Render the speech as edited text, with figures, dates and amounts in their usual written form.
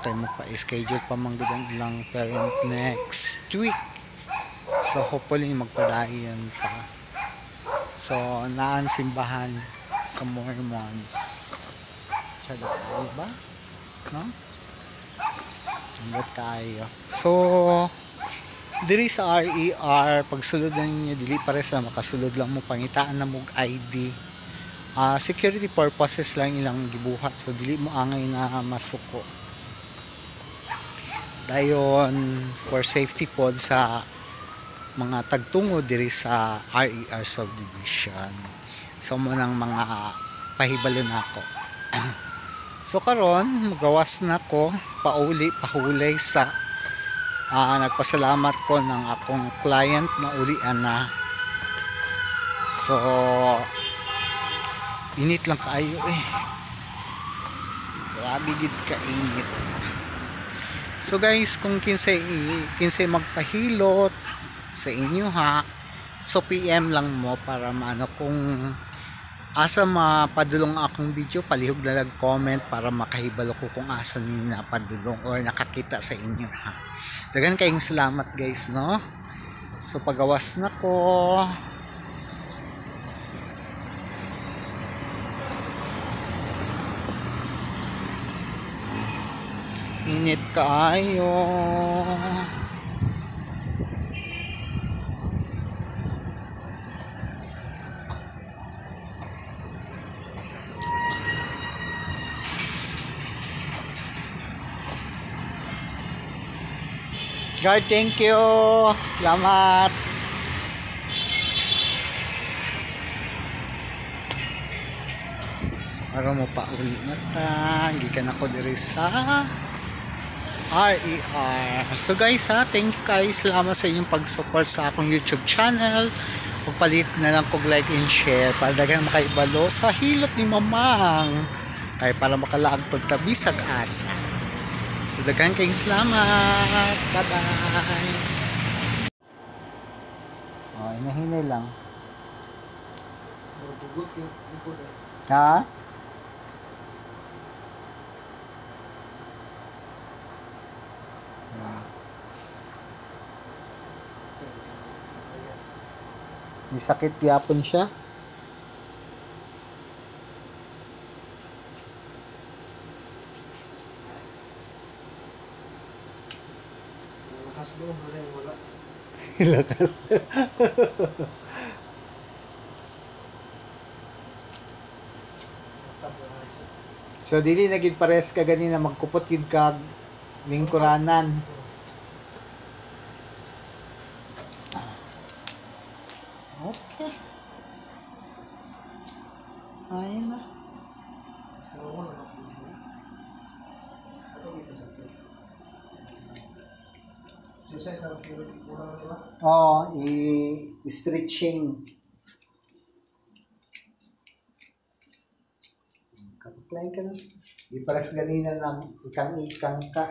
Kay magpa-schedule pa man gud ang ilang parent next week. So hopefully magpadayon pa. So naan simbahan sa Mormons. Tsada, ba? No? Ambot kayo. So diri sa RER, pagsulod na ninyo, dili pares na makasulod lang mo, pangitaan na mog ID. Security purposes lang ilang gibuhat, so dili mo angay na masuko. Dayon for safety pod sa mga tagtungo diri sa RER subdivision. So mo nang mga pahibalo nako. So karon magawas na ko, pauli pahulay sa nagpasalamat ko ng akong client na ulian na. So init lang kaayo eh. Grabe gid kainit. So guys, kung kinsay kinsay magpahilot sa inyo ha, so PM lang mo para maano kung asa mapadulong akong video, palihog na lang comment para makahibalo ko kung asa ninyo napadulong or nakakita sa inyo ha. Daghan kayong salamat guys, no? So pagawas na ko. Init kaayo. Guard, thank you. Salamat. So karon mo pa uli na ta. Gikan ako diri sa RER. So guys ha, thank you guys. Salamat sa inyong pag-support sa akong YouTube channel. Pagpalit na lang kog like and share para daghan makaibalo sa hilot ni Mamang. Kay para makalaag pagtabisag asa. So daghan kayong salamat. Bye-bye. Oh, inahinay lang. Ha? May sakit yapon siya. Lakas doon, wala wala. Lakas. So dili na gid pares ka ganina, magkupot gid kag lingkuranan. Okay. Ayun na. Oh, i-stretching. Kapaklay ka na. Di pares ganina lang ikang-ikang ka.